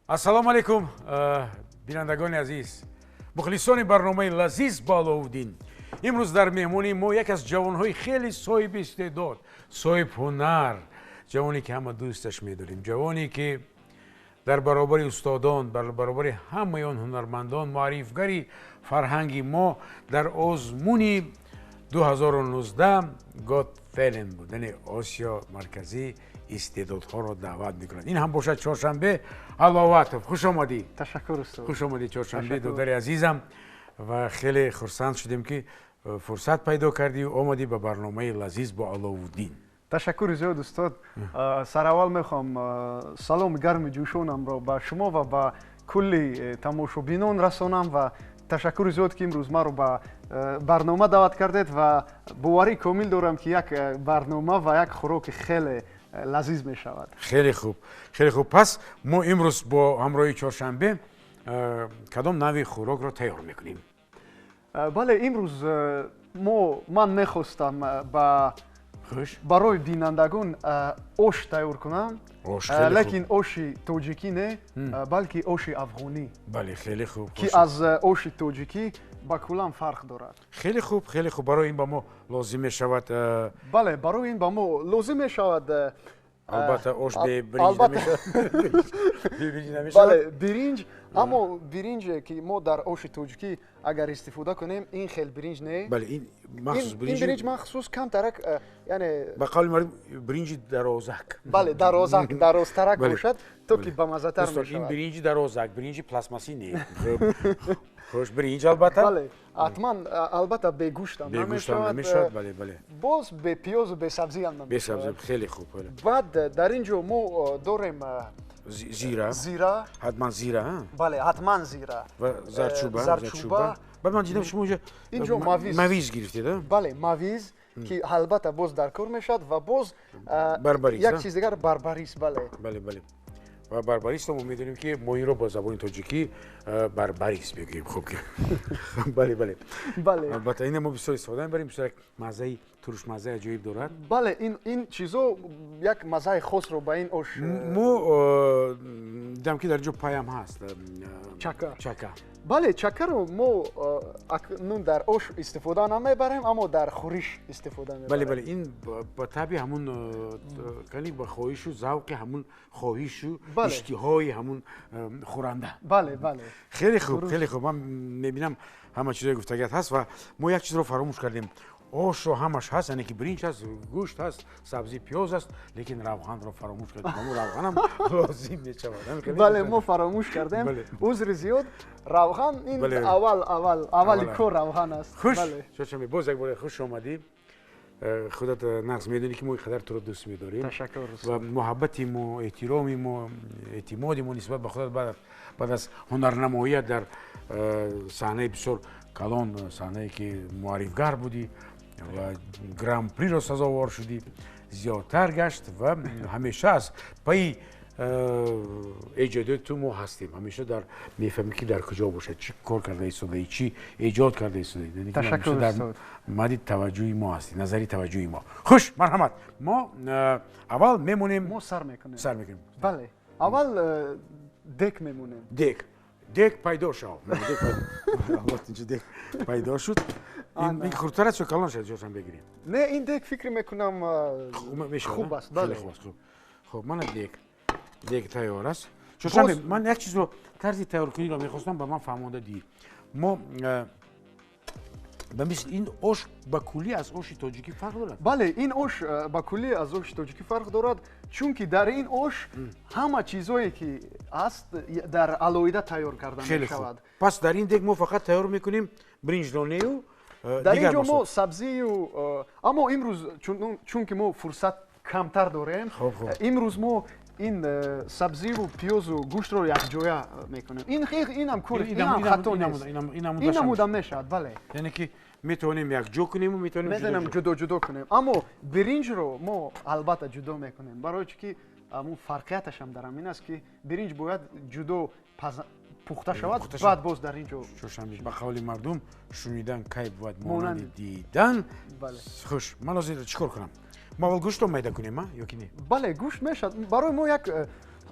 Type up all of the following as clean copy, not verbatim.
Ассалому алайкум, бинандагони азиз, мухлисони барномаи Лазиз бо Аловуддин. Имрӯз дар меҳмонии мо як аз ҷавонҳои хеле соҳиби истеъдод, соҳиби ҳунар, ҷавоне ки ҳама дӯсташ медорем, ҷавоне ки дар баробари устодон, дар баробари ҳамаи он ҳунармандон, муаррифгари фарҳанги мо дар озмуни 2019 Got Talent буд, яъне Осиё Марказӣ истеъдодҳоро даъват мекунад. Ин ҳам бошад Чоршанбе Аловатов. Хуш омадӣ. Ташаккур, устод. Хуш омадӣ, Чоршанбе, додари азизам, ва хеле хурсанд шудем, ки фурсат пайдо кардӣ, омадӣ ба барномаи Лазиз бо Аловуддин. Ташаккури зиёд, устод. Сараввал мехоҳам саломи гарми ҷӯшонамро ба шумо ва ба кулли тамошобинон расонам ва ташаккури зиёд, ки имрӯз маро ба барнома даъват кардед, ва боварии комил дорам, ки як барнома ва як хӯроки хеле лазиз мешавад. Хеле хуб, хеле хуб. Пас мо имрӯз бо ҳамроҳи Чоршанбе кадом навъи хӯрокро тайёр мекунем? Бале, имрӯз мо ман мехостам ба барои бинандагон ош тайёр кунам, лекин оши тоҷикӣ не, балки оши афғонӣ. Бале, хеле хуб. Ки аз оши тоҷикӣ ба куллан фарқ дорад. Хеле хуб, хеле хуб. Барои ин ба мо лозим мешавад? Бале, барои ин ба мо лозим мешавад. Албатта, ош бе биринҷ намешавад. Бале, биринҷ, аммо биринҷе, ки мо дар оши тоҷикӣ агар истифода кунем, ин хел биринҷ не. Бале, ин махсус биринҷ. Ин биринҷ махсус камтарак, яъне ба қавли мардум, биринҷи дарозак. Бале, дарозак, дарозтарак бошад, то ки бамаззатар мешавад. Ин биринҷи дарозак, биринҷи пластмассӣ не. Хуш, биринҷ, албатта. Бале, ҳатман, албатта, бе гӯштам намешавад. Намешавад, бале, бале. Боз бе пиёзу бе сабзиам намешавад. Бе сабзӣ, хеле хуб. Баъд дар ин ҷо мо дорем зира. Зира. Ҳатман зира. Бале, ҳатман зира. Ва зарчуба. Зарчуба. Баъд ман дидам, шумо инҷо мавиз. Мавиз гирифтед, а? Бале, мавиз, ки албатта боз дар кор мешавад, ва боз барбарис. Як чиз дигар, барбарис, бале. Бале, бале. Ва барбарисро мо медонем, ки мо инро бо забони тоҷикӣ барбарис мегӯем. Хуб ки бале, бале. Бале. Албатта, ина мо бисёр истифода мебарем, бисёр як маззаи турушмаззаи аҷоиб дорад. Бале, ин чизо як маззаи хосро ба ин ош. Мо дидам, ки дар ҷо паям ҳаст. Чака. Чака. Бале, чакаро мо акнун дар ош истифода намебарем, аммо дар хӯриш истифода мебарем. Бале, бале, ин ба таби ҳамун кали, ба хоҳишу завқи ҳамун, хоҳишу иштиҳои ҳамун хӯранда. Бале, бале. Хеле хуб, хеле хуб. Ман мебинам, ҳама чизои гуфтагият ҳаст, ва мо як чизро фаромӯш кардем. Ошро ҳамаш ҳаст, яъне ки биринҷ ҳаст, гӯшт ҳаст, сабзӣ, пиёз ҳаст, лекин равғанро фаромӯш кардем. Мо равғанам лозим мешавад. Бале, мо фаромӯш кардем, узри зиёд. Равған ин аввал, аввал, аввали кор равған аст. Хуш, Чоршанбе, боз як бора хуш омадӣ. Худат нағз медонӣ, ки мо ин қадар туро дӯст медорем. Ташаккур. Ва муҳаббати мо, эҳтироми мо, эътимоди мо нисбат ба худат баъд аз ҳунарнамоият дар саҳнаи бисёр калон, саҳнае ки муаррифгар будӣ ва гран-приро сазовор шудӣ, зиёдтар гашт, ва ҳамеша аз пайи эҷодиёти ту мо ҳастем. Ҳамеша дар мефаҳмем, ки дар куҷо бошад, чӣ кор карда истодаӣ, чӣ эҷод карда истодаӣ. Ташаккур. Дар мади таваҷҷӯҳи мо ҳастӣ, назари таваҷҷӯҳи мо. Хуш, марҳамат, мо аввал мемонем. Мо сар мекунем. Сар мекунем. Бале, аввал дек мемонем. Дек, дек пайдо шав. Инҷо дек пайдо шуд. Ин хурдтар аст ё калон шуд, ҷошам бигирем? Не, ин дек, фикр мекунам, хуб аст. Бале, хуб аст. Хуб, хуб, мана дек, дек тайёр аст. Чоршанбе, ман як чизро, тарзи тайёркуниро мехостам ба ман фаҳмонда диҳӣ. Мо ба мисли ин ош ба куллӣ аз оши тоҷикӣ фарқ дорад? Бале, ин ош ба куллӣ аз оши тоҷикӣ фарқ дорад, чунки дар ин ош ҳама чизое, ки аст, дар алоҳида тайёр карда мешавад. Пас дар ин дек мо фақат тайёр мекунем биринҷро нею? Дар ин ҷо мо сабзию, аммо имрӯз, чунки мо фурсат камтар дорем, имрӯз мо ин сабзиву пиёзу гӯштро якҷоя мекунем. Инам кор, инам хато нест, ин намуда мешавад, бале. Яъне ки метавонем якҷо кунему метавонем метавонем ҷудо ҷудо кунем, аммо биринҷро мо албатта ҷудо мекунем, барои чӣ ки амн фарқияташам дар ҳамин аст, ки биринҷ бояд ҷудо пухта шавад, баъд боз дар ин ҷо. Чоршанбе, ба қавли мардум, шунидан кай бувад монанди дидан. Хуш, ман ҳозир чӣ кор кунам? Мо аввал гӯштро майда кунем, а, ё ки не? Бале, гӯшт мешавад. Барои мо як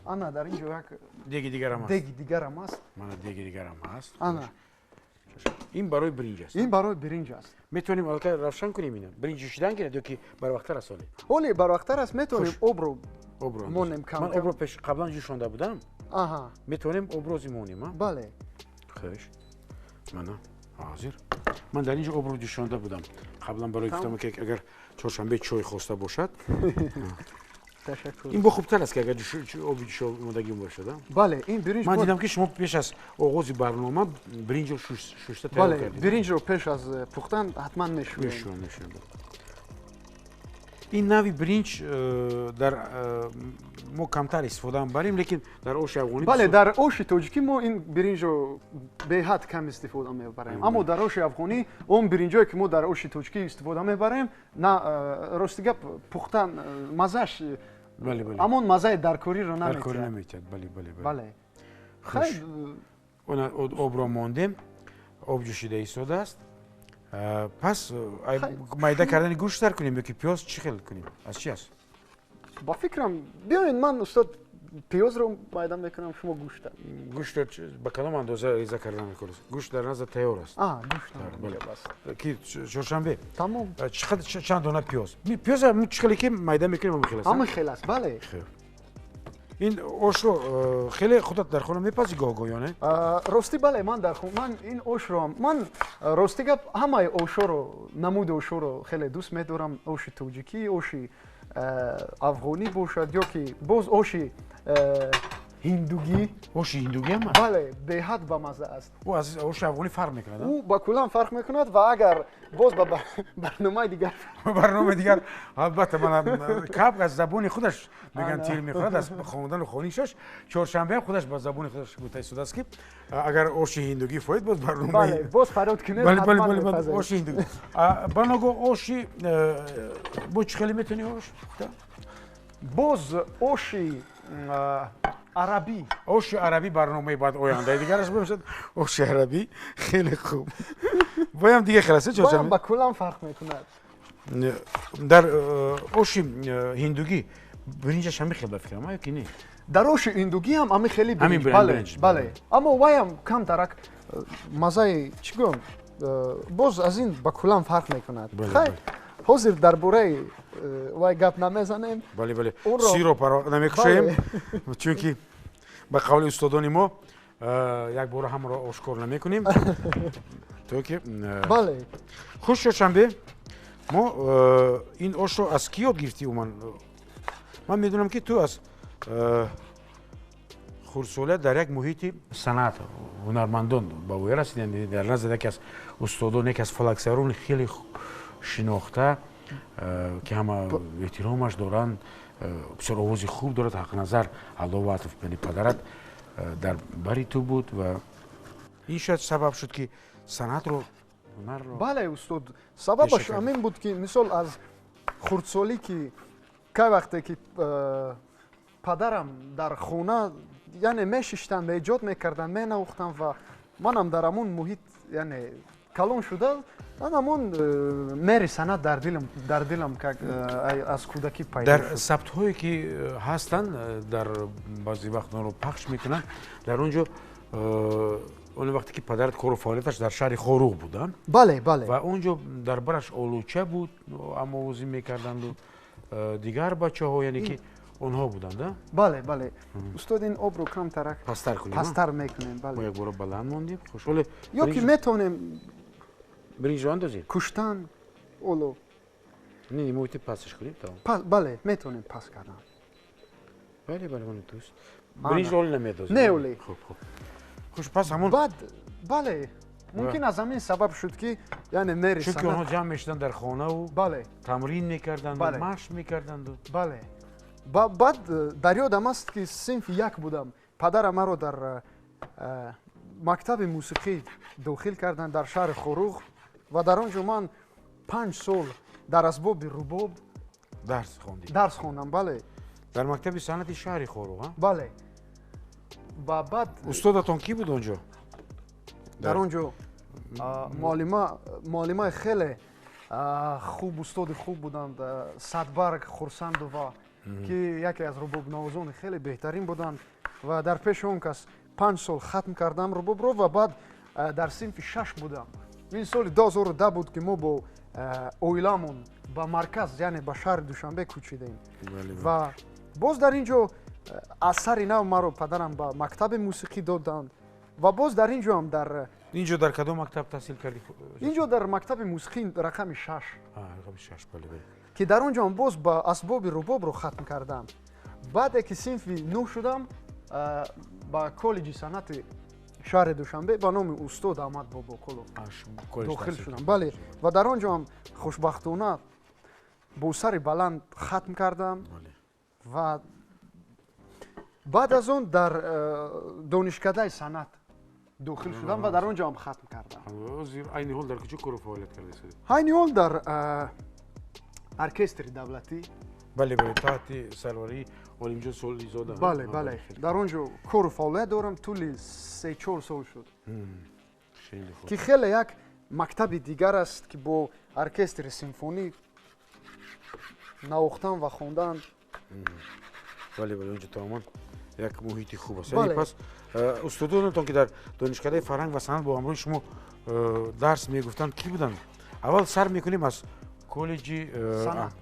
Ана дар ин ҷо як деги дигарам аст. Деги дигарам аст. Мана деги дигарам аст. Ана. Ин барои биринҷ аст. Ин барои биринҷ аст. Метавонем аллакай равшан кунем ина? Биринҷ ҷӯшидан гирад ё ки барвақттар аст ҳоле? Ҳоле барвақттар аст, метавонем обро монем кам. Ман обро пеш қаблан ҷӯшонда будам. Аҳа. Метавонем обро ози монем, а? Бале. Хуш. Мана ҳозир. Ман дар ин ҷо обро ҷӯшонда будам. Қаблан барои гуфтам ки агар чоршанбе чой хоста бошад. Ташаккур. Ин бо хубтар аст ки агар оби ҷӯшондагӣ бошад, а? Бале, ин биринҷ. Ман дидам ки шумо пеш аз оғози барнома биринҷро шушта тайёр кардед. Бале, биринҷро пеш аз пухтан ҳатман мешӯем. Мешӯем. Ин нави биринҷ дар мо камтар истифода мебарем, лекин дар оши афғонӣ. Бале, дар оши тоҷикӣ мо ин биринҷро беҳад кам истифода мебарем. Аммо дар оши афғонӣ он биринҷое ки мо дар оши тоҷикӣ истифода мебарем, на рости гап пухтан маззаш ҳамон маззаи даркориро наметиҳад. Бале, бале, бале. Хайр, обро мондем, об ҷӯшида истодааст. Пас майда кардани гӯшт сар кунем ё ки пиёз чӣ хел кунем? Аз чӣ аст? Ба фикрам, биёед ман устод пиёзро майда мекунам, шумо гӯшта. Гӯштро ба кадом андоза реза кардан мекунед? Гӯшт дар назар тайёр аст. Гӯшт ки чоршанбе. Тамом. Чанд дона пиёз? Пиёз чӣ хеле ки майда мекунем ҳамин хел аст? Ҳамин хел аст, бале. Ин ошро хеле худат дар хона мепазӣ гоҳ-гоҳ ё не? Ростӣ бале, ман дар хона, ман ин ошро, ман ростӣ гап ҳамаи ошоро, намуди ошоро хеле дӯст медорам. Оши тоҷикӣ, оши афғонӣ бошад ё ки боз оши ҳиндугӣ. Оши ҳиндугӣ ҳам аст? Бале, беҳад бамазза аст. Ӯ аз оши афғонӣ фарқ мекунад? Ӯ ба куллан фарқ мекунад ва агар боз ба барномаи дигар. Барномаи дигар, албатта, ман кабк аз забони худаш мегӯянд тир мехӯрад, аз хондану хонишаш. Чоршанбе ҳам худаш ба забони худаш гуфта истодааст ки агар оши ҳиндугӣ фоид боз барномаи. Бале, боз фарёд кунед. Бале, бале, бале, оши ҳиндугӣ. Баного оши бо чӣ хеле метавонӣ ош пухта? Боз оши арабӣ. Оши арабӣ барномаи баъд ояндаи дигараш бошад. Оши арабӣ хеле хуб. Боям дига хел аст, чоршанбе? Боям ба куллан фарқ мекунад. Дар оши ҳиндугӣ биринҷаш ҳамин хел ба фикрам, ё ки не? Дар оши ҳиндугӣ ҳам ҳамин хели биринҷ, бале, бале. Аммо ваям камтарак маззаи чӣ гӯям, боз аз ин ба куллан фарқ мекунад. Хайр, ҳозир дар бораи вай гап намезанем. Бале, бале. Сирро паро намекушоем, чунки ба қавли устодони мо як бора ҳамаро ошкор намекунем. То ки бале. Хуш, чоршанбе, мо ин ошро аз кӣ ёд гирифтӣ умуман? Ман медонам ки ту аз хурдсола дар як муҳити санъат ҳунармандон ба воя расидӣ, дар назар яке аз устодон, яке аз фалаксарони хеле шинохта ки ҳама эҳтиромаш доранд, бисёр овози хуб дорад, Ҳақназар Алловатов, яъне падарат дар бари ту буд ва ин шояд сабаб шуд ки санъатро, ҳунарро. Бале, устод, сабабаш ҳамин буд ки мисол аз хурдсолӣ ки кай вақте ки падарам дар хона яъне мешиштанд, эҷод мекарданд, менавохтанд ва манам дар ҳамон муҳит яъне калон шуда, ман ҳамон мери санъат дар дилам аз кӯдакӣ пайдо шуд. Дар сабтҳое ки ҳастанд, дар баъзе вақт онро пахш мекунанд, дар он ҷо он вақте ки падарат кору фаъолияташ дар шаҳри Хоруғ буд, бале, бале, ва он ҷо дар бараш олуча буд, ҳамовозӣ мекарданду дигар бачаҳо, яъне ки онҳо буданд, бале, бале. Устод, ин обро камтарак пасттар кунем, пасттар мекунем, бале. Мо як бора баланд мондем. Хушҳоле ё ки метавонем биринҷро андозем? Куштан оло. Не, мо пасаш кунем, тамом. Бале, метавонем пас кардан. Бале, бале, ман дӯст. Биринҷро оле намедозем. Не, оле. Хуб, хуб. Хуш, пас ҳамон баъд, бале, мумкин аз ҳамин сабаб шуд ки яъне мери чунки онҳо ҷамъ мешуданд дар хонаву бале, тамрин мекарданд, машқ мекарданд. Бале. Баъд дар ёдам аст ки синфи як будам, падарам маро дар мактаби мусиқӣ дохил карданд дар шаҳри Хоруғ ва дар он ҷо ман 5 сол дар асбоби рубоб дарс хондӣ. Дарс хондам, бале. Дар мактаби санъати шаҳри Хоруғ, бале. Ва баъд устодатон кӣ буд он ҷо? Дар он ҷо муаллимаи хеле хуб, устоди хуб буданд, Садбарг Хурсандова. ки яке аз рубобнавозони хеле беҳтарин буданд ва дар пеши он кас 5 сол хатм кардам рубобро ва баъд дар синфи 6 будам. Ин соли 2010 буд, ки мо бо оиламон ба марказ, яъне ба шаҳри Душанбе кӯчидем ва боз дар ин ҷо аз сари нав маро падарам ба мактаби мусиқӣ доданд ва боз дар ин ҷо ҳам дар ин ҷо дар кадом мактаб таҳсил кардӣ? Ин ҷо дар мактаби мусиқӣ рақами 6. Рақами 6, бале, бале. Ки дар он ҷо ҳам боз ба асбоби рубобро хатм кардам. Баъде ки синфи 9 шудам, ба коллеҷи санъати шаҳри Душанбе ба номи устод Аҳмад Бобоқулов дохил шудам. Бале, ва дар он ҷо ҳам хушбахтона бо сари баланд хатм кардам ва баъд аз он дар донишкадаи санъат дохил шудам ва дар он ҷо ҳам хатм кардам. Айни ҳол дар куҷо кору фаъолият кардед? Айни ҳол дар оркестри давлатӣ. Бале, бале, таҳти сарварии Олимҷон Солизода. Бале, бале, дар он ҷо кору фаъолият дорам, тӯли 3-4 сол шуд. Ки хеле як мактаби дигар аст, ки бо оркестри симфонӣ навохтан ва хондан. Бале, бале, онҷо тамоман як муҳити хуб аст. Яъне пас устодонатон, ки дар донишкадаи фарҳанг ва санъат бо ҳамроҳи шумо дарс мегуфтанд, кӣ буданд? Аввал сар мекунем аз коллеҷи санъат.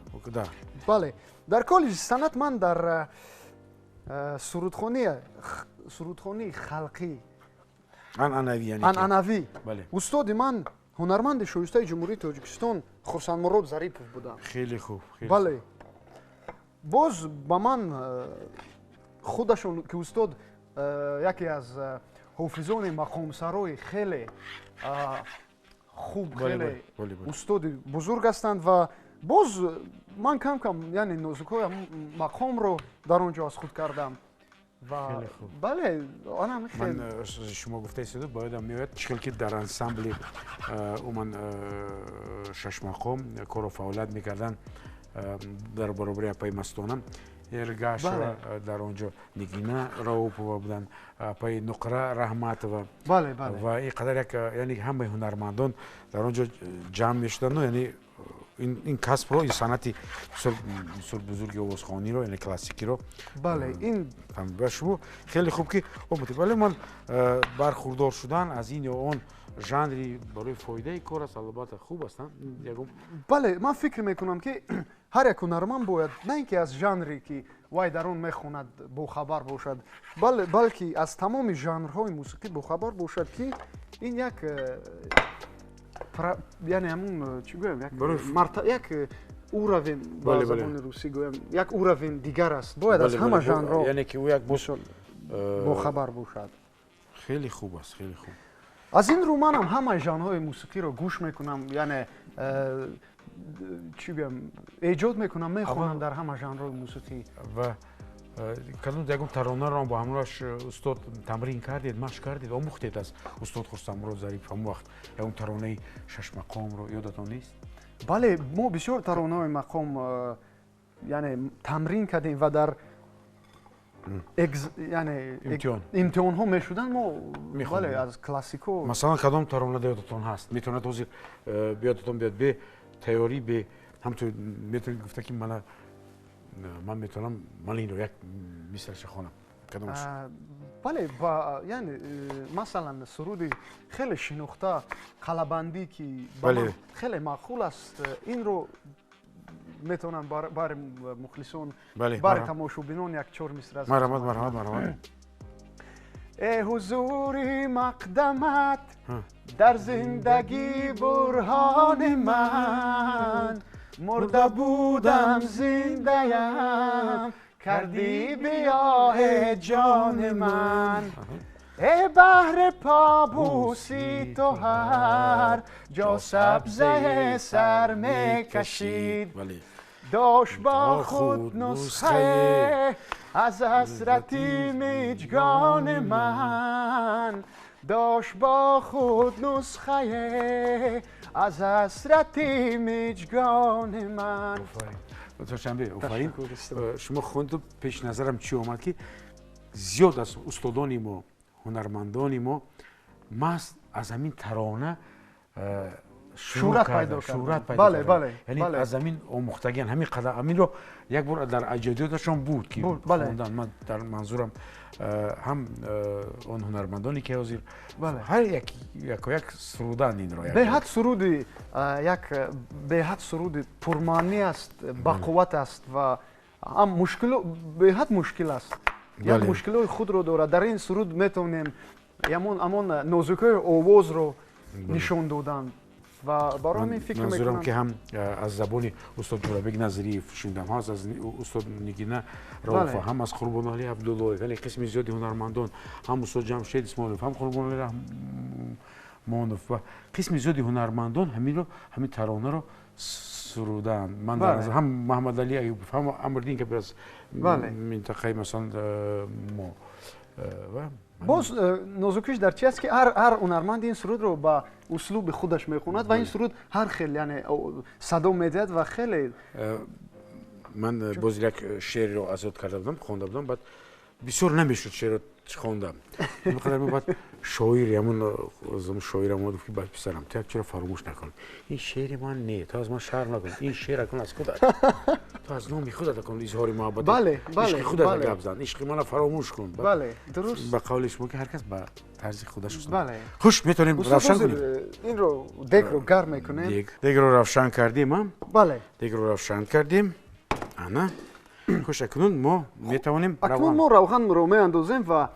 Бале, дар коллеҷи санъат ман дар сурудхонии халқӣ анъанавӣ устоди ман ҳунарманди шоистаи Ҷумҳурии Тоҷикистон Хурсандмурод Зарипов буданд. Хеле хуб. Бале, боз ба ман худашон, ки устод яке аз ҳофизони мақомсарои хеле хуб, хеле устоди бузург ҳастанд ва боз ман кам-кам, яъне нозукҳои мақомро дар он ҷо аз худ кардам. Хеле хуб. Бале, анам хеле. Ман шумо гуфтаистед, боядам меояд, чӣ хел ки дар ансамбли умуман шашмақом кору фаъолият мекарданд дар баробари апаи Мастона Эргашева, дар он ҷо Нигина Раупова буданд, апаи Нуқра Раҳматова. Бале, бале. Ва ин қадар як, яъне ҳамаи ҳунармандон дар он ҷо ҷамъ мешуданд, яъне ин касбро, ин санъати бисёр бузурги овозхониро, яъне классикиро. Бале, ин ва шумо хеле хуб ки омадед. Вале ман бархурдор шудан аз ин ё он жанри барои фоидаи кор аст, албатта хуб аст. Бале, ман фикр мекунам, ки ҳар як ҳунарманд бояд на ин ки аз жанре, ки вай дар он мехонад, бохабар бошад, балки аз тамоми жанрҳои мусиқӣ бохабар бошад, ки ин як, яъне ҳамун чӣ гӯям, як уровень, ба забони русӣ гӯям, як уровень дигар аст. Бояд аз ҳама жанрҳо яъне ки ӯ як бохабар бошад. Хеле хуб аст, хеле хуб. Аз ин рӯ манам ҳамаи жанрҳои мусиқиро гӯш мекунам, яъне чӣ гӯям, эҷод мекунам, мехонам дар ҳама жанрҳои мусиқӣ. Ва кадом ягон таронаро бо ҳамроҳаш устод тамрин кардед, машқ кардед, омӯхтед аз устод Хурсандмурод Зарипов ҳамон вақт? Ягон таронаи шашмақомро ёдатон нест? Бале, мо бисёр таронаҳои мақом, яъне тамрин кардем ва дар яъне имтиҳонҳо мешуданд, мо бале аз классико. Масалан, кадом тарона ёдатон ҳаст? Метавонад ҳозир биёдатон биёд, бе тайёрӣ, бе ҳамту метавонед гуфта, ки мана ман метавонам ман инро як мисраша хонам. Кадомаш? Бале, яъне масалан суруди хеле шинохта Қалабандӣ, ки хеле маъқул аст, инро метавонам бари мухлисон, бари тамошобинон як чор мисра. Марҳамат, марҳамат, марҳамат. Э ҳузури мақдамат дар зиндагӣ бурҳони ман, мурда будам зиндаям кардӣ биёҳе ҷони ман. Э баҳри побӯсӣ ту ҳар ҷо сабзае сар мекашид, дошт бо худ нусхае аз ҳасрати миҷгони ман, дошт бо худ нусхае аз ҳасрати миҷгони ман. Душанбе, офарин. Шумо хонду пеш назарам чӣ омад, ки зиёд аз устодони мо, ҳунармандони мо маҳз аз ҳамин тарона шӯҳрат пайдо кард. Бале, бале. Яъне аз ҳамин омӯхтагиан, ҳамин қадар ҳаминро як бор дар аҷдодиёташон буд ки хондан. Ман дар манзурам ҳам он ҳунармандоне ки ҳозир ҳар як суруданд инро. Беҳад суруди як беҳад суруди пурмаънӣ аст, бақувват аст ва ҳам мушкил, беҳад мушкил аст. Як мушкилои худро дорад. Дар ин суруд метавонем ҳамон нозукиҳои овозро нишон додан ва барои ҳамин фикр мекунам. Манзурам ки ҳам аз забони устод Ҷӯрабек Назриев шунидам, ҳам аз устод Нигина Рауфа, ҳам аз Қурбоналӣ Абдуллоев, яъне қисми зиёди ҳунармандон, ҳам устод Ҷамшед Исмоилов, ҳам Қурбоналӣ Раҳмонов ва қисми зиёди ҳунармандон ҳаминро, ҳамин таронаро суруданд. Ман ҳам Маҳмадалӣ Аюбов, ҳам Амриддин Кабир аз минтақаи масалан мо. Боз нозукиш дар чи аст ки ҳар ҳунарманд ин сурудро ба услуби худаш мехонад ва ин суруд ҳар хел яъне садо медиҳад ва хеле. Ман боз як шеърро аз ёд карда будам, хонда будам, баъд бисёр намешуд шеърро хондам. Баъд шоир, ҳамон шоир омад, гуфт ки баъд писарам, ту як чиро фаромӯш накун, ин шеъри ман не, ту аз ман шарм накун, ин шеър акун аз худат, ту аз номи худат акун изҳори муҳаббат, ишқи худат гап зан, ишқи мана фаромӯш кун. Бале, дуруст. Ба қавли шумо ки ҳар кас ба тарзи худаш. Хуш, метавонем равшан кунем инро, дегро гарм мекунем. Дегро равшан кардем, бале, дегро равшан кардем. Ана хуш, акнун мо метавонем, акнун мо равғанро меандозем ва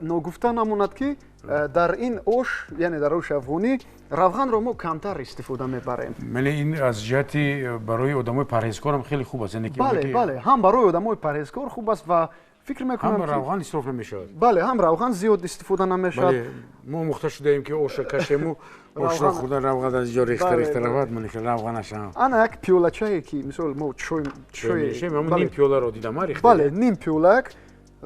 ногуфта намонад ки дар ин ош, яъне дар оши афғонӣ равғанро мо камтар истифода мебарем. Яъне ин аз ҷиҳати барои одамои парҳезкорам хеле хуб аст. Бале, бале, ҳам барои одамои парҳезкор хуб аст ва фикр мекунам ҳам равған исроф намешавад. Бале, ҳам равған зиёд истифода намешавад. Мо омӯхта шудаем ки оша кашему, ошро хӯрда равған аз ҷо рехта рехта равад, ман равғанаша. Ана як пиёлачае ки мисол мо чой мешем, ним пиёларо дидам, рехта. Бале, ним пиёлак.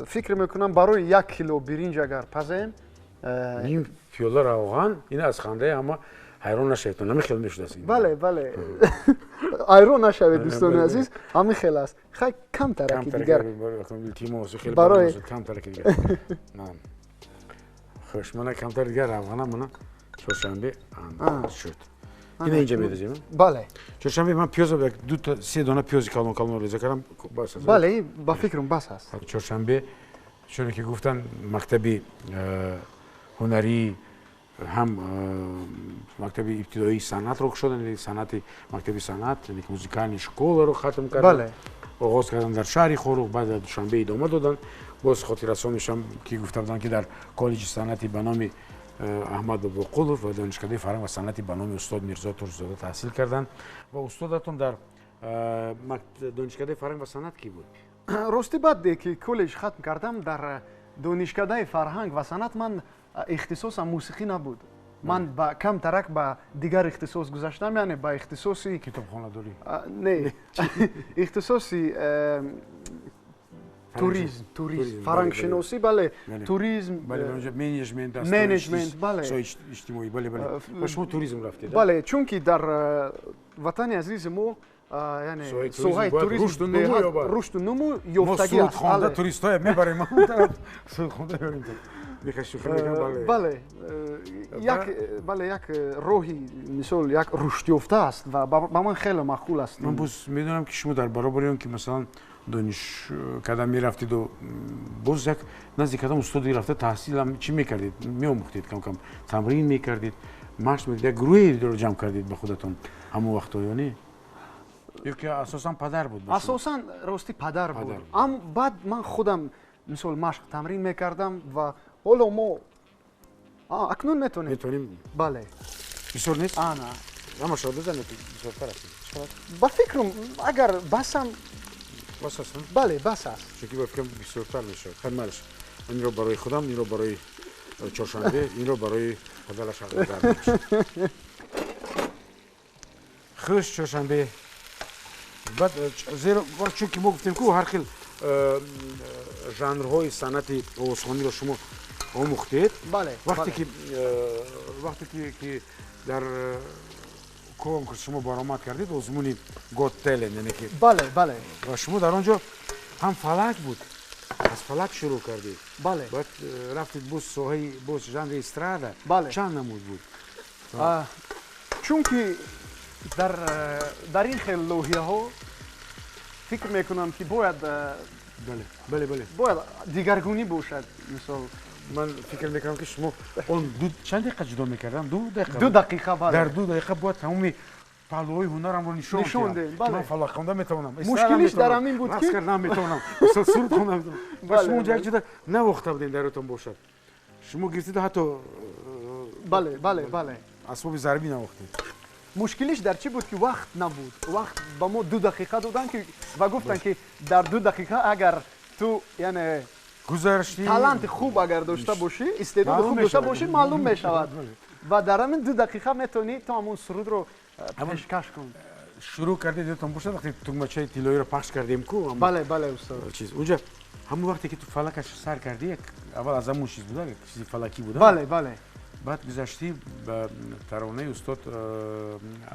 Фикр мекунам барои як кило биринҷ агар пазем, ним пиёла равған, ин аз хандаи ҳама ҳайрон нашавед, ҳамин хел мешудааст. Бале, бале, ҳайрон нашавед дӯстони азиз, ҳамин хел аст. Хай камтараки дигар. Илтимос, хеле барои камтараки дигар. Хуш, мана камтар дигар равғана мана чоршанбе шуд. Ина инҷа медозем? Бале. Чоршанбе ман пиёза як ду та се дона пиёзи калон калон реза кардам, бас аст. Бале, ба фикрам бас аст. Чоршанбе чуне ки гуфтан мактаби ҳунарӣ, ҳам мактаби ибтидоии санъатро кушоданд, санъати мактаби санъат, яъне музикальный школаро хатм карданд, оғоз карданд дар шаҳри Хоруғ, баъд дар Душанбе идома доданд. Боз хотиррасон мешавам ки гуфта буданд ки дар коллеҷи санъати ба номи Аҳмад Бобоқулов ва донишкадаи фарҳанг ва санъати ба номи устод Мирзо Турсунзода таҳсил карданд. Ва устодатон дар донишкадаи фарҳанг ва санъат кӣ буд? Рости баъд ки коллеҷ хатм кардам, дар донишкадаи фарҳанг ва санъат ман ихтисосам мусиқӣ набуд. Ман камтарак ба дигар ихтисос гузаштам, яъне ба ихтисоси китобхонадорӣ. Не, ихтисоси туризм, туризм, фарҳангшиносӣ, бале, туризм, менеҷмент, менеҷмент, бале, иҷтимоӣ, бале, бале. Ва шумо туризм рафтед? Бале, чунки дар ватани азизи мо яъне соҳаи туризм рушду нумӯ ёфтагӣ аст. Мо сурудхонда туристҳоя мебарем, сурудхонда мебарем. Бале, як, бале, як роҳи мисол як рушдёфта аст ва ба ман хеле маъқул аст. Ман боз медонам ки шумо дар баробари он ки масалан донишкада мерафтиду боз як назди кадом устоде рафта таҳсилам чӣ мекардед, меомӯхтед, кам-кам тамрин мекардед, машқ мекардед, як гурӯҳеро ҷамъ кардед ба худатон ҳамон вақтҳо ё не? Ё ки асосан падар буд? Асосан рости падар буд. Ам баъд ман худам мисол машқ тамрин мекардам ва ҳоло мо акнун метавонем. Метавонем? Бале. Бисёр нест? Ана. Ҳамашро бизанед, бисёртар аст. Ба фикрам агар басам бас аст? Бале, бас аст. Чунки ба фикрам бисёртар мешавад. Хай малаш. Инро барои худам, инро барои чоршанбе, инро барои падараш ҳақназар мешавад. Хуш, чоршанбе. Баъд зеро чунки мо гуфтем ку ҳар хел жанрҳои санъати овозхониро шумо омӯхтед. Бале. Вақте ки дар конкурс шумо баромад кардед, озмуни Got Talent, яъне ки бале, бале, ва шумо дар он ҷо ҳам фалак буд, аз фалак шурӯъ кардед. Бале. Баъд рафтед боз соҳаи боз жанри эстрада. Бале. Чанд намуд буд? Чунки дар ин хел лоиҳаҳо фикр мекунам ки бояд бале бале бояд дигаргунӣ бошад. Мисол ман фикр мекунам ки шумо он чанд дақиқа ҷудо мекардам? 2 дақиқа. 2 дақиқа, бале. Дар 2 дақиқа бояд тамоми паҳлӯҳои ҳунарамро нишон диҳам. Ман фалак хонда метавонам. Мушкилиш дар ҳамин буд ки рақс карда метавонам, мисол суруд хонда метавонам. Ва шумо онҷо як ҷода навохта будем, дар ёдтон бошад. Шумо гирифтиду ҳатто бале бале бале асбоби зарбӣ навохтед. Мушкилиш дар чӣ буд ки вақт набуд. Вақт ба мо 2 дақиқа доданд ки ва гуфтанд ки дар 2 дақиқа агар ту яъне гузаштӣ таланти хуб агар дошта бошӣ, истеъдоди хуб дошта бошӣ, маълум мешавад. Ва дар ҳамин 2 дақиқа метавонӣ то ҳамон сурудро пешкаш кун. Шурӯъ кардед, ёдтон бошад, вақте тугмачаи тиллоиро пахш кардем ку? Бале, бале, устод. Чиз унҷа ҳамон вақте ки ту фалакаш сар кардӣ, аввал аз ҳамон чиз буда, чизи фалакӣ буда. Бале, бале. Баъд гузаштӣ ба таронаи устод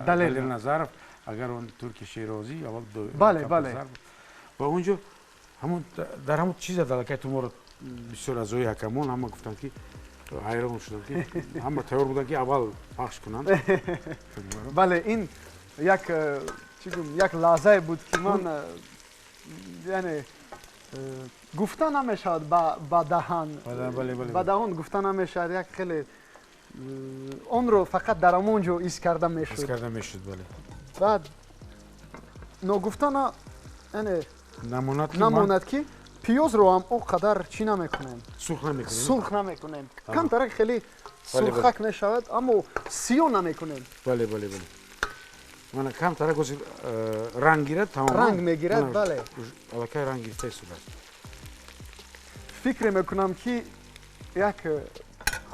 Далер Назаров, агар он турки шерозӣ, аввал бале, бале. Ва унҷо ҳамон дар ҳамон чиза далакай ту моро бисёр аъзои ҳакамон ҳама гуфтанд ки ҳайрон шуданд ки ҳама тайёр буданд ки аввал пахш кунанд. Бале, ин як чӣ гӯям, як лаҳзае буд ки ман яъне гуфта намешавад ба даҳан, ба даҳон гуфта намешавад, як хеле онро фақат дар ҳамон ҷо ҳис карда мешуд. Ҳис карда мешуд, бале. Баъд ногуфта яъне намонад ки пиёзро ҳам он қадар чӣ намекунем, сурх намекунем, сурх намекунем, камтарак хеле сурхак мешавад, аммо сиёҳ намекунем. Бале, бале, бале. Мана камтарак ози ранг гирад, тамом ранг мегирад, бале, аллакай ранг гирифта истодааст. Фикр мекунам ки як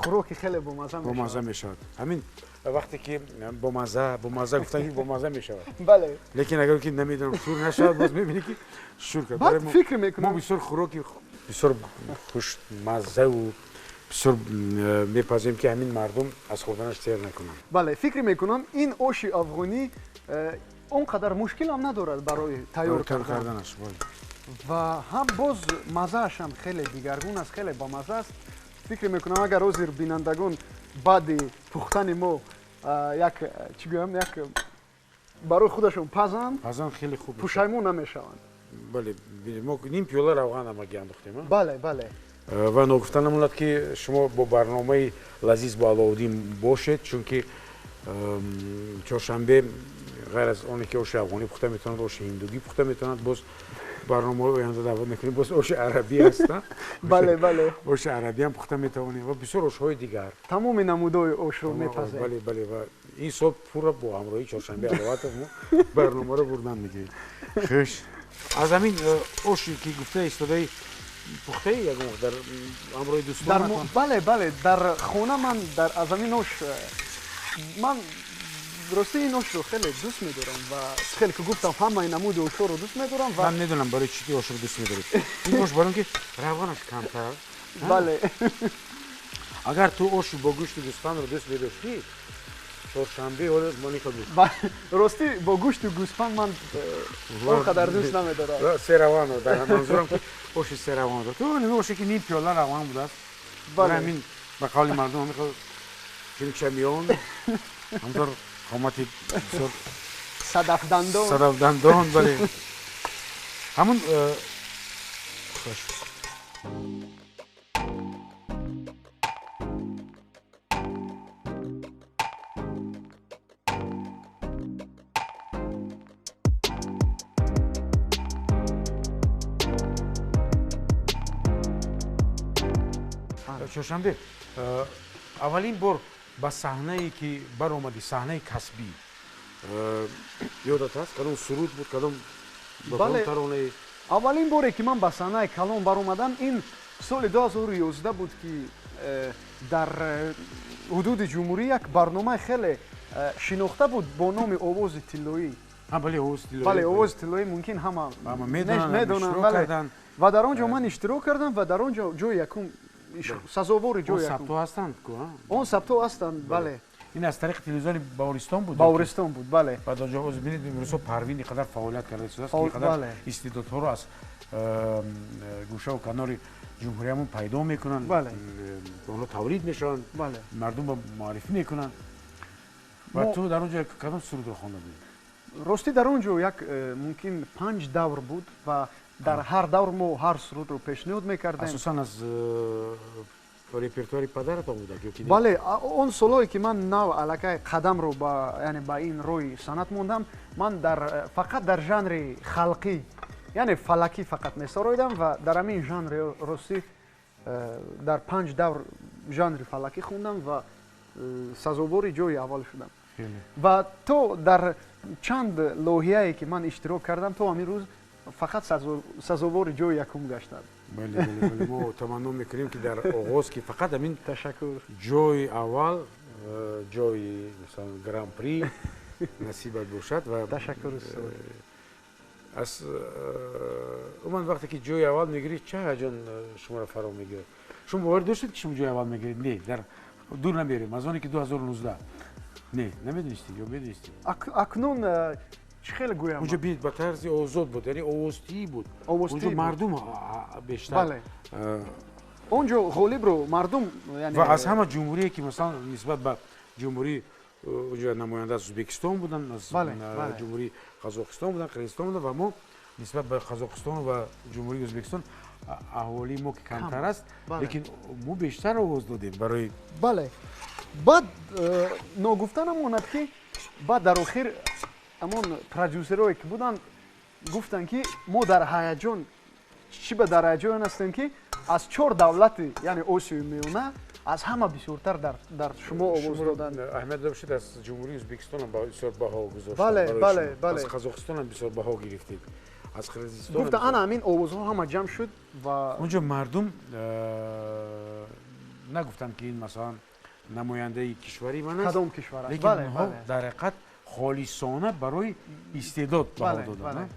хӯроки хеле бомазза мешавад. Бомазза мешавад. Ҳамин вақте ки бомазза, бомазза гуфтан ки бомазза мешавад. Бале. Лекин агар ки намедонам шур нашавад, боз мебинӣ ки шур кард. Баъд фикр мекунам мо бисёр хӯроки бисёр хушмаззаву бисёр мепазем ки ҳамин мардум аз хӯрданаш сер накунанд. Бале, фикр мекунам ин оши афғонӣ он қадар мушкил ҳам надорад барои тайёр карданаш. Ва ҳам боз маззааш ҳам хеле дигаргун аст, хеле бамазза аст. Фикр мекунам агар ҳозир бинандагон баъди пухтани мо як чӣ гӯям, як барои худашон пазанд, пазанд хеле хуб, пушаймон намешаванд. Бале, мо ним пиёла равған ҳамагӣ андохтем. Бале, бале. Ва ногуфта намонад ки шумо бо барномаи Лазиз бо Алоуддин бошед, чунки чоршанбе ғайр аз оне ки оши афғонӣ пухта метавонад, оши ҳиндугӣ пухта метавонад, боз барномаҳои оянда даъват мекунем, боз оши арабӣ ҳаст. Бале, бале. Оши арабиам пухта метавонем ва бисёр ошҳои дигар. Тамоми намудҳои ошро мепазем. Бале, бале. Ва ин сол пурра бо ҳамроҳии Чоршанбе Аловатов мо барномаро бурдан мегирем. Хуш. Аз ҳамин оши ки гуфта истодаи пухтаи ягон вақт дар ҳамроҳи дӯстонатон? Бале, бале, дар хона ман аз ҳамин ош ман рости ин ошро хеле дӯст медорам ва хеле ки гуфтам ҳамаи намуди ошҳоро дӯст медорам. Ман медонам барои чӣ ти ошро дӯст медоред. Ин ош барои он ки равғанаш камтар. Бале. Агар ту оши бо гӯшти гӯсфандро дӯст медоштӣ, чоршанбе ҳоло моника буд. Рости бо гӯшти гӯсфанд ман он қадар дӯст намедорам. Се равғанро дар манзурам ки оши се равғанро. Ту оши ки ним пиёла равған будааст. Барои ҳамин ба қавли мардум ҳамин чимчамиён ҳамтор қомати бисёр садафдандон, садафдандон, бале. Ҳамун хуш. Чоршанбе, аввалин бор ба саҳнае ки баромадӣ, саҳнаи касбӣ, ёдат ҳаст? Кадом суруд буд, кадом таронае? Аввалин боре ки ман ба саҳнаи калон баромадам, ин соли 2011 буд ки дар ҳудуди ҷумҳурӣ як барномаи хеле шинохта буд бо номи Овози тиллоӣ. Бале, Овози тиллоӣ. Бале, Овози тиллоӣ мумкин ҳама медонанд, бале. Ва дар он ҷо ман иштирок кардам ва дар он ҷо ҷои якум, сазовори ҷои якум. Он сабтҳо ҳастанд ку? Он сабтҳо ҳастанд, бале. Ин аз тариқи телевизиони Баҳористон буд? Баҳористон буд, бале. Баъд он ҷо ҳозир бинед, имрӯзҳо Парвин ин қадар фаъолият карда истодааст, ин қадар истеъдодҳоро аз гӯшаву канори ҷумҳуриямон пайдо мекунанд, онҳо тавлид мешаванд, мардумро муаррифӣ мекунанд. Ва ту дар он ҷо кадом сурудро хонда будӣ? Ростӣ дар он ҷо як мумкин 5 давр буд ва дар ҳар давр мо ҳар сурудро пешниҳод мекардем. Асосан аз репертуари падаратон буда ё ки? Бале, он солҳое ки ман нав аллакай қадамро яъне ба ин роҳи санъат мондам, ман фақат дар жанри халқӣ, яъне фалакӣ фақат месароидам ва дар ҳамин жанри ростӣ дар 5 давр жанри фалакӣ хондам ва сазовори ҷои аввал шудам. Ва то дар чанд лоҳияе ки ман иштирок кардам, то ҳамин рӯз фақат сазовори ҷои якум гаштам. Бале, бале, бале, мо таманно мекунем ки дар оғоз ки фақат ҳамин ташаккур ҷои аввал, ҷои масалан гран-при насибат бошад ва ташаккур устод. Аз умуман вақте ки ҷои аввал мегиред, чӣ ҳаяҷон шуморо фаро мегирад? Шумо бовар доштед ки шумо ҷои аввал мегиред? Не, дар дур намерем, аз оне ки 2019. Не, намедонистед ё медонистед? Акнун чӣ хеле гӯям? Онҷо бинед, ба тарзи озод буд, яъне овозтиӣ буд. Онҷо мардум бештар. Бале. Онҷо ғолибро мардум, ва аз ҳама ҷумҳурие ки масалан нисбат ба ҷумҳурӣ онҷо намоянда аз Ӯзбекистон буданд, аз ҷумҳурии Қазоқистон буданд, Қирғизистон буданд ва мо нисбат ба Қазоқистон ва ҷумҳурии Ӯзбекистон аҳолии мо ки камтар аст, лекин мо бештар овоз додем барои. Бале. Баъд ногуфта намонад ки баъд дар охир ҳамон продюсерое ки буданд гуфтанд ки мо дар ҳаяҷон, чӣ ба дар ҳаяҷон ҳастем ки аз 4 давлати, яъне Осиёи Миёна, аз ҳама бисёртар дар шумо овоз доданд. Аҳамият дошт, аз ҷумҳурии Ӯзбекистон ҳам бисёр баҳо гузоштанд. Бале, бале, бале. Аз Қазоқистон ҳам бисёр баҳо гирифтед. Аз Қирғизистон. Гуфта ана ҳамин овозҳо ҳама ҷамъ шуд ва онҷо мардум нагуфтанд ки ин масалан намояндаи кишвари ман аст. Кадом кишвар аст? Лекин онҳо дар ҳақиқат холисона барои истеъдод баҳо доданд.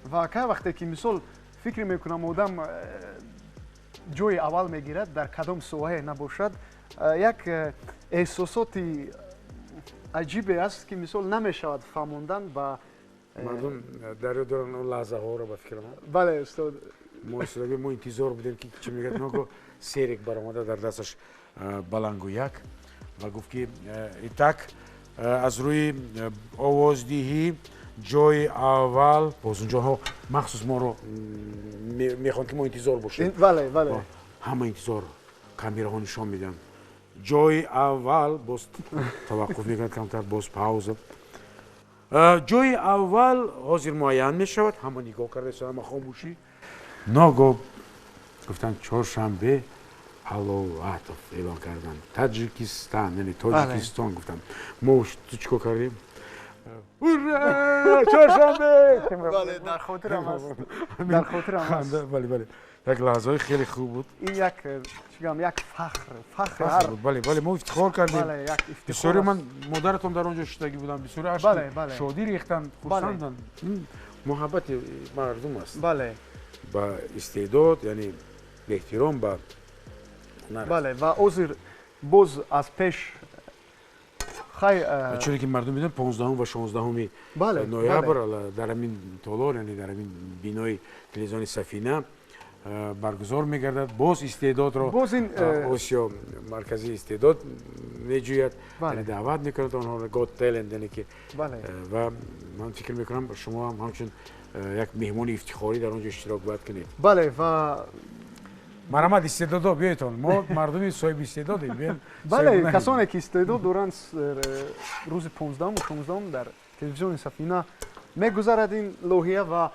Ва кай вақте ки мисол фикр мекунам одам ҷои аввал мегирад, дар кадом соҳае набошад, як эҳсосоти аҷибе аст ки мисол намешавад фаҳмондан ба мардум. Дар ёд доранд он лаҳзаҳоро ба фикрам. Бале устод. Мо истодаги мо интизор будем ки чӣ мегӯяд, ного серик баромада дар дасташ балангӯяк ва гуфт ки итак аз рӯи овоздиҳӣ ҷои аввал боз унҷоҳо махсус моро мехоҳанд ки мо интизор бошем. Бале, бале. Ҳама интизор, камераҳо нишон медиҳанд. Ҷои аввал боз таваққуф мекунад камтар, боз пауза. Ҷои аввал ҳозир муайян мешавад, ҳама нигоҳ карда истода, ҳама хомӯшӣ. Ногоҳ гуфтанд чоршанбе Аловатов эълон карданд. Таҷикистон, яъне Тоҷикистон гуфтанд. Мо ту чӣ кор кардем? Ура! Чоршанбе! Бале, дар хотирам аст. Дар хотирам аст. Бале, бале. Як лаҳзаҳои хеле хуб буд. Ин як чӣ гӯям, як фахр, фахр ҳар. Бале, бале, мо ифтихор кардем. Бале, як ифтихор. Бисёре ман модаратон дар он ҷо шидагӣ буданд, бисёре ашки шодӣ рехтанд, хурсанданд. Ин муҳаббати мардум аст. Бале. Ба истеъдод, яъне эҳтиром ба ҳунар. Бале, ва ҳозир боз аз пеш хай чуне ки мардум медонанд 15 ва 16 ноябр дар ҳамин толор, яъне дар ҳамин бинои телевизиони Сафина баргузор мегардад. Боз истеъдодро Осиё марказии истеъдод меҷӯяд, яъне даъват мекунад онҳоро Got Talent, яъне ки ва ман фикр мекунам шумо ҳам ҳамчун як меҳмони ифтихорӣ дар он ҷо иштирок бояд кунед. Бале, ва марҳамат истеъдодо биёедтон, мо мардуми соҳиби истеъдодем. Бале, касоне ки истеъдод доранд рӯзи 15 ва 16 дар телевизиони Сафина мегузарад ин лоҳия ва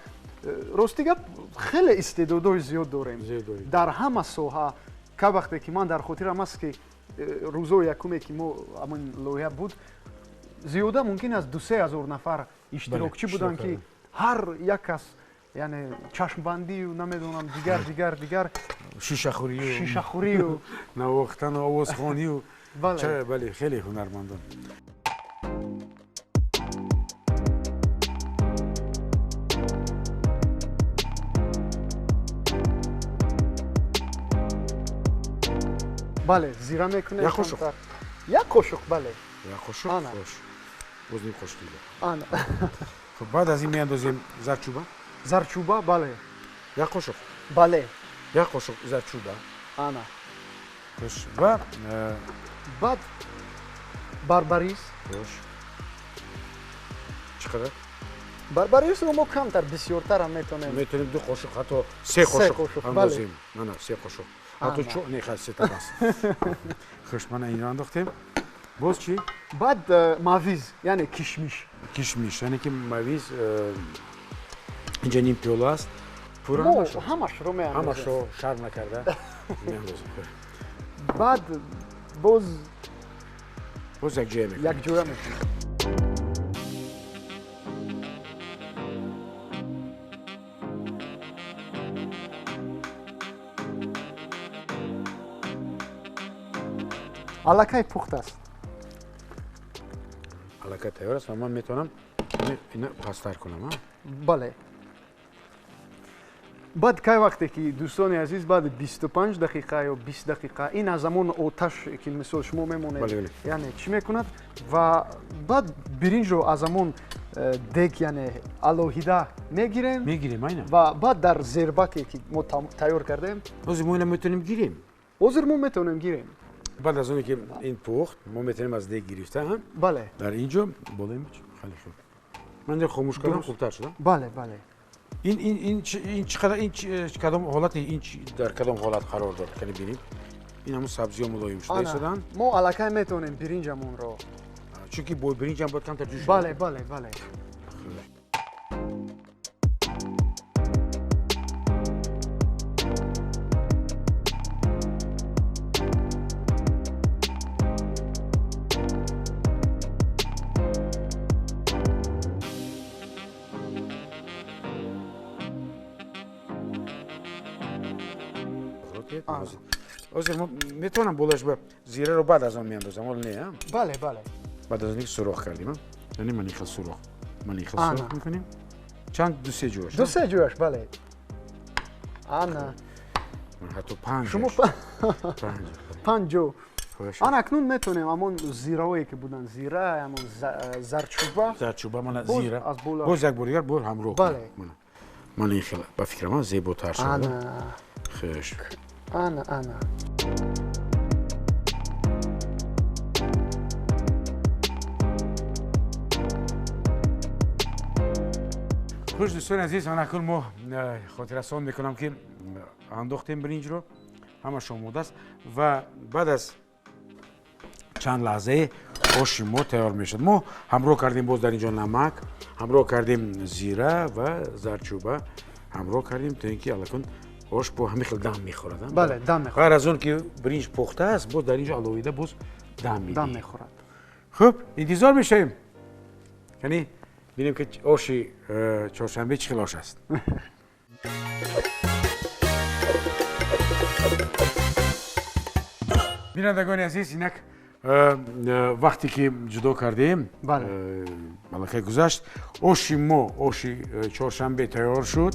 рости гап хеле истеъдодҳои зиёд дорем дар ҳама соҳа. Ка вақте ки ман дар хотирам аст ки рӯзои якуме ки мо ҳамин лоҳия буд, зиёда мумкин аз 2-3 ҳазор нафар иштирокчӣ буданд ки ҳар як кас, яъне чашмбандию намедонам дигар дигар дигар шишахӯрию навохтану овозхонию. Бале, хеле ҳунармандон. Бале, зира мекунем. Як қошуқ. Як қошуқ, бале. Як қошуқ, хош. Боз ним қошуқ дига. Ана. Хуб, баъд аз ин меандозем зарчӯба. Зарчӯба, бале. Як қошуқ. Бале. Як қошуқ зарчӯба. Ана. Хош, ва баъд Барбарис. Хуш. Чӣ қадар? Барбарисро мо камтар, бисёртар ҳам метавонем. Метавонем 2 қошуқ, ҳатто 3 қошуқ андозем. Мана 3 қошуқ. Ҳатто чор, не, хай 3 та бас. Хуш, мана инро андохтем. Боз чӣ? Баъд мавиз, яъне кишмиш. Кишмиш, яъне ки мавиз инҷа ним пиёла аст. Пурра ҳамашро меандозем. Ҳамашро шарм накарда меандозем. Баъд боз якҷоя мекунем. Якҷоя мекунем. Аллакай пухт аст. Аллакай тайёр аст ва ман метавонам ина пасттар кунам, а? Бале. Баъд кай вақте ки дӯстони азиз баъди 25 дақиқа ё 20 дақиқа ин аз ҳамон оташ ки мисол шумо мемонед, яъне чӣ мекунад ва баъд биринҷро аз ҳамон дег, яъне алоҳида мегирем. Мегирем, айна. Ва баъд дар зербаке ки мо тайёр кардем. Ҳозир мо ина метавонем гирем. Ҳозир мо метавонем гирем. Баъд аз оне ки ин пухт, мо метавонем аз дег гирифта, ҳа? Бале. Дар ин ҷо болои хеле хуб. Ман дар хомӯш кардам, хубтар шуд, Бале, бале. Ин чӣ қадар, ин кадом ҳолат, ин дар кадом ҳолат қарор дорад? Кани бинем. Ин ҳамун сабзиҳо мулоим шуда истоданд. Мо аллакай метавонем биринҷамонро. Чунки бо биринҷам бояд камтар ҷӯш. Бале, бале, бале. Ҳозир мо метавонам болаш ба зираро баъд аз он меандозам, ҳол не, а? Бале, бале. Баъд аз он ки сурох кардем, а? Яъне ман ин хел сурох, ман ин хел сурох мекунем. Чанд, 2-3 ҷояш? 2-3 ҷояш, бале. Ана. Ҳатто 5. Шумо 5 ҷо. Ана акнун метавонем ҳамон зираҳое ки буданд, зира, ҳамон зарчӯба. Зарчӯба, мана зира. Боз як бор дигар бор ҳамроҳ. Бале. Мана ин хел ба фикрам зеботар шуд. Ана. Хуш. Ана, ана. Хуш, дӯстони азиз, ман акнун мо хотиррасон мекунам ки андохтем биринҷро, ҳамаш омода аст ва баъд аз чанд лаҳзае оши мо тайёр мешавад. Мо ҳамроҳ кардем боз дар инҷо намак, ҳамроҳ кардем зира ва зарчӯба, ҳамроҳ кардем то ин ки аллакун ош бо ҳамин хел дам мехӯрад. Бале, дам мехӯрад. Ғайр аз он ки биринҷ пухта аст, боз дар инҷо алоҳида боз дам медиҳем. Дам мехӯрад. Хуб, интизор мешавем. Яъне бинем ки оши чоршанбе чӣ хел ош аст. Бинандагони азиз, инак вақте ки ҷудо кардем, малакай гузашт, оши мо, оши чоршанбе тайёр шуд.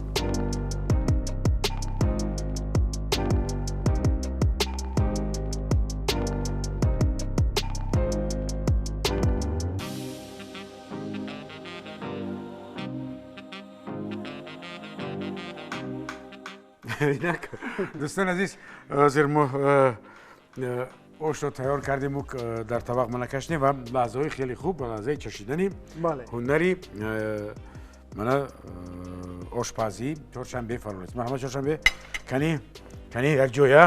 Инак, дӯстони азиз, ҳозир мо ошро тайёр кардему дар табақ мана кашидем ва лаҳзаҳои хеле хуб ва лаҳзаи чашидани ҳунари мана ошпазӣ чоршанбе фаро расид. Марҳамат чоршанбе, кани кани якҷоя,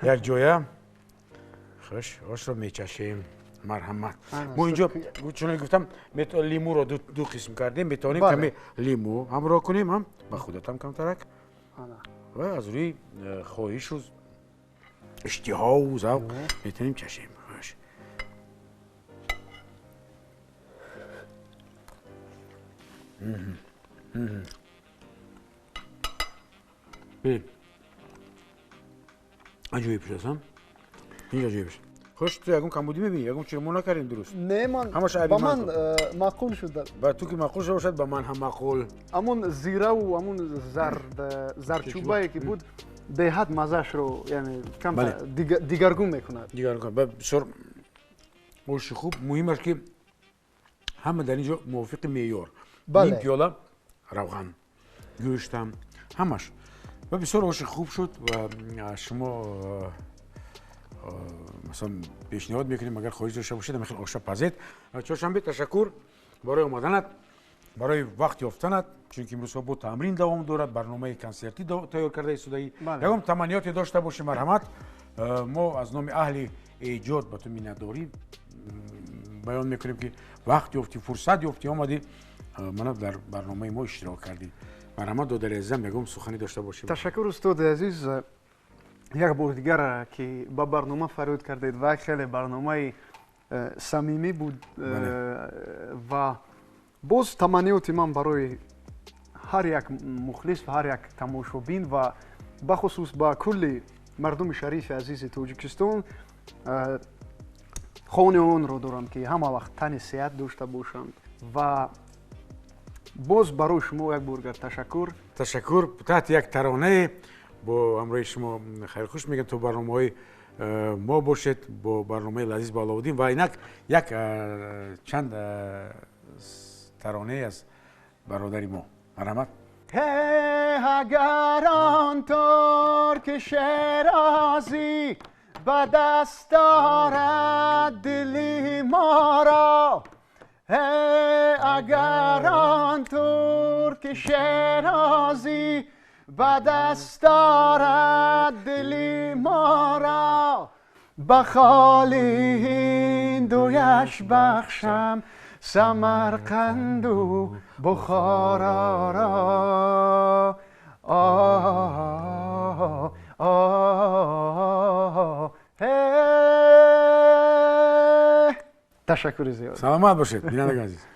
якҷоя. Хуш, ошро мечашем. Марҳамат. Мо инҷо чунон гуфтам, лимӯро ду қисм кардем, метавонем каме лимӯ ҳамроҳ кунем, ҳам ба худатам камтарак. Ва аз рӯи хоҳишу иштиҳову завқ метавонем чашем. Хуш. Аҷоиб шудааст, ин аҷоиб шуд. Хуш, ту ягон камбудӣ мебинӣ? Ягон чиро мо накардем дуруст? Не, ман ба ман маъқул шуд. Ба ту ки маъқул шуда бошад, ба ман ҳам маъқул. Ҳамон зираву ҳамон зарчӯбае ки буд, беҳад маззаашро яъне кам дигаргун мекунад. Дигаргун. Бисёр оши хуб. Муҳимаш ки ҳама дар ин ҷо мувофиқи меъёр. Ним пиёла равған, гӯштам, ҳамаш. Ва бисёр оши хуб шуд ва шумо Масалан, пешниҳод мекунем, агар хоҳиш дошта бошед, ҳамин хел оша пазед. Чоршанбе, ташаккур барои омаданат, барои вақт ёфтанат, чунки имрӯзҳо бо тамрин давом дорад, барномаи консертӣ тайёр карда истодаӣ. Ягон таманниёте дошта бошӣ, марҳамат. Мо аз номи аҳли эҷод ба ту миннатдорӣ баён мекунем, ки вақт ёфтӣ, фурсат ёфтӣ, омадӣ, мана дар барномаи мо иштирок кардӣ. Марҳамат, додари азизам, ягон сухане дошта бошӣ. Ташаккур, устоди азиз, як бор дигар, ки ба барнома фарёд кардед ва хеле барномаи самимӣ буд. Ва боз таманниёти ман барои ҳар як мухлис ва ҳар як тамошобин ва бахусус ба кулли мардуми шарифи азизи Тоҷикистон хони онро дорам, ки ҳама вақт тани сеҳат дошта бошанд. Ва боз барои шумо як бор дигар ташаккур. Ташаккур. Таҳти як таронае бо ҳамроҳи шумо хайрхуш мегӯям. То барномаҳои мо бошед бо барномаи Лазиз бо Аловуддин ва инак як чанд таронае аз бародари мо. Марҳамат. Агар он турки шерозӣ ба даст орад дили моро, агар он турки шерозӣ ба даст орад дили моро, ба холи ҳиндуяш бахшам Самарқанду Бухороро. О, о, ташаккури зиёд. Саломат бошед, бинандагони азиз.